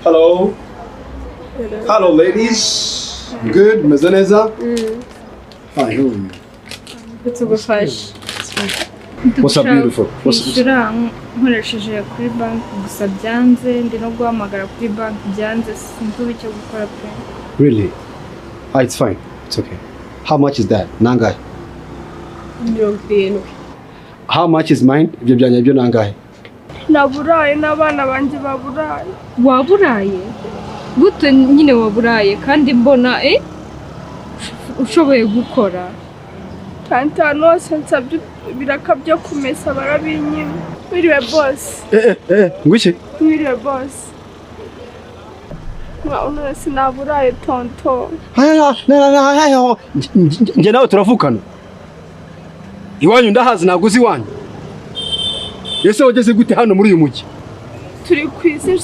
Hello. Hello, ladies. Good, meze neza? Hi, how are you? Tugufashe. What's up, beautiful? What's Kwishyura nkoresheje kuri banki gusa byanze, ndi no guhamagara kuri banki byanze, sinzi ubu icyo gukora pe. Really? Ah, it's fine. It's okay. How much is that? Nangahe? 70. How much is mine? Ibyo byanjye byo nangahe? Naburaye n'abana banjye baburaye. Waburaye gute nyine? Waburaye kandi mbona ushoboye gukora. Kandi ahantu hose nsabye ibiraka byo kumesa barabinyima. Wiriwe, boss. Eh eh eh, ngwiki? Wiriwe, boss. None sinaburaye, tonto? Haya, na na na, njye nawe turavukana. Iwanyu ndahazi, ntabwo uzi iwanyu. Ese wageze gute hano muri uyu mujyi? Turi ku isi.